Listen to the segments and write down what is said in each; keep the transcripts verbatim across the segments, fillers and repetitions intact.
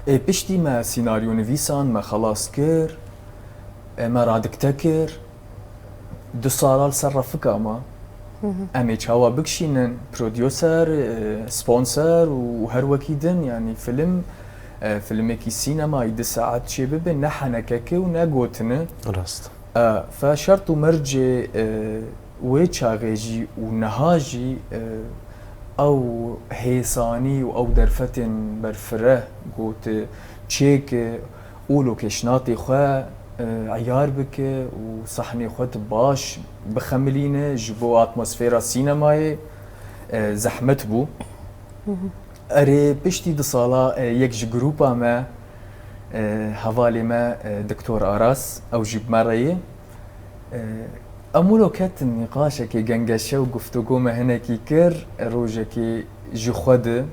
Ê piştî me sînaryo nivîsan, me xelas kir, e, me radikte kir, du sala li ser refika me. Em ê çawa bikişînin, prodüser, e, sponsor û her wekî din, yanî film, e, filmekî sînemayî du saet çê bibe, ne henekek e û ne gotin e. Rast. E, fe şert û mercê, e, wê çaxê jî û niha jî, e, ew hêsanî û ew derfetên berfireh ku tu çêke û lokeşnatê xwe, e, eyar bike û sahnê xwe tu baş bixemilîne ji bo atmosfera sînemayê, e, zehmet bû. Erê, piştî du sala, e, yek ji grûpa me, e, hevalê me, e, Doktor Aras, ew jî bi me re ye. E, em wilo ketin nîqaşekê gengeşe û guftûgo me hinekî kir, e, rojekê ji xwe di,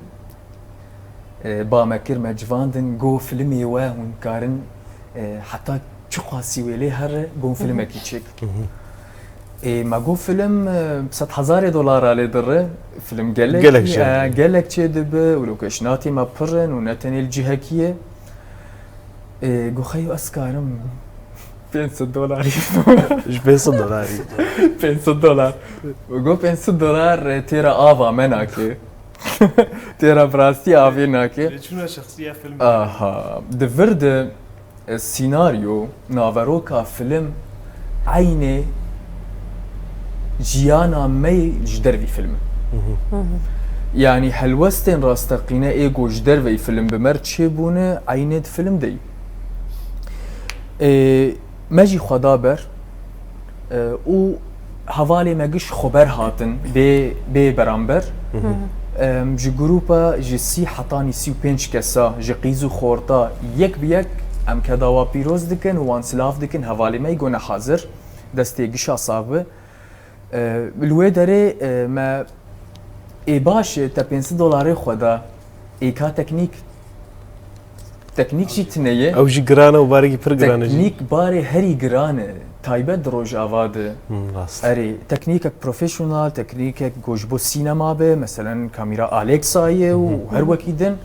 e, ba me kir, me civandin, got, filmê we hûn karin, e, heta çiqasî wê lê here, got, filmekî çêk. Ê, me got, film, e, sed hezarê dolara lê dire. Film gelek, Gelek çê e, dibe. Gelek çê dibe û lokeşnatê me pir in û ne tenê li cihekî ye. Ê, got, xeyo ez karim pênc sed dolarî. Ji pênc sed dolarî. Pênc sed dolar. Got, pênc sed dolar, e, têra ava me nake. Têra bi rastî avê nake. Lê çûna şexsiya filmê. Aha. Di vir de, e, sînaryo, naveroka film eynê jiyana me yê ji dervî film e. Yanî helwestên rasteqîne ê ku ji derveyî film bi me re çêbûne eynê di film de yî. E, me jî xwe da ber, e, û hevalê me giş xweber hatin bê, bê beramber. Em, ji grûpa ji sî hetanî sî û pênc kesa ji qîz û xorta yek bi yek em keda wa pîroz dikin û wan silav dikin, hevalê me yî gone hazir, destê gişa sax bi. E, li wê derê, e, me ê baş e, te pênc sed dolarê xwe da, ê ka teknîk, teknîk jî tune ye. Ew jî giran e û barekî pir giran e jî. Teknîk barê herî giran e, taybet di Rojava de. Hmm, rast. Erê, teknîkek profesyonel, teknîkek ku ji bo sînema be, meselen kamîra Alexa ye û her wekî din.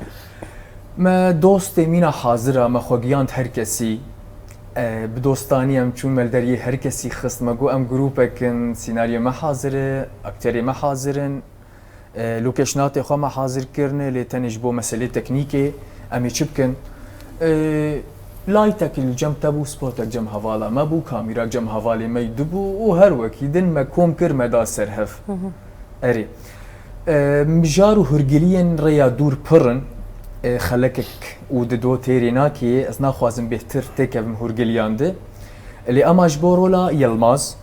Me dostê mîna hazir e, me xwe giyand her kesî. E, bi dostanî em çûn, me li deriyê her kesî xist, me got, em grûpek in, sînaryo me hazir e, akterê me hazir in. E, lokeşnatê xwe me hazir kirine, lê tenê ji bo meselê teknîkê em ê çi bikin? E, laytek li cem te bû, spotek cem hevala me bû, kamîra cem hevalê me yî dibû û her wekî din me kom kir, me da ser hev. Erê. E, mijar û hûrgiliyên rêya dûr pir in, e, xelekek û di do têrê nake, ez naxwazim bêhtir têkevim hûrgiliyan de. Lê ema ji bo rola Yilmaz,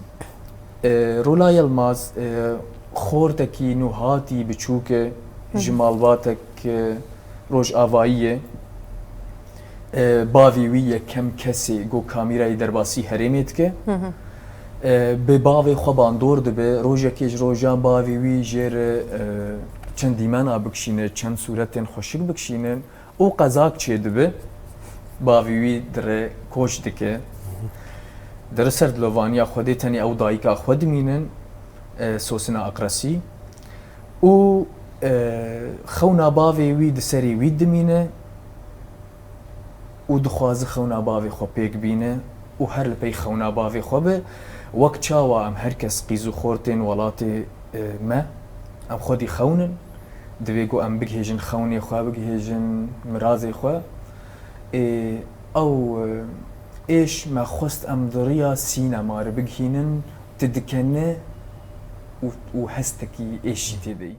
E, Rola Yilmaz, e, xortekî nûhatî biçûk e, ji malbatek, e, rojavayî ye. E, bavê wî yekem kesê ku kamîrayê derbasî herêmê dike. E, bi bavê xwe bandor dibe, rojekê ji rojan bavê wî jê re, e, çend dîmena bikişîne, çend sûretên xweşik bikişînin. Û qezak çêdibe, bavê wî dire koç dike. Dire ser dilovaniya Xwedê, tenê ew dayika xwe dimînin, e, Sosina Aqresî. Û, e, xewna bavê wî di serê wî dimîne û dixwaze xewna bavê xwe pêk bîne û her li pey xewna bavê xwe be. Wek çawa em her kes qîz û xortên welatê, e, me, em xwedî xewn in, divê ku em bigihêjin xewnê xwe, bigihêjin mirazê xwe. Ê, ew, e, êş me xwest em di riya sînema re bigihînin, tu dikene û, û hestekî êşî tê de yî.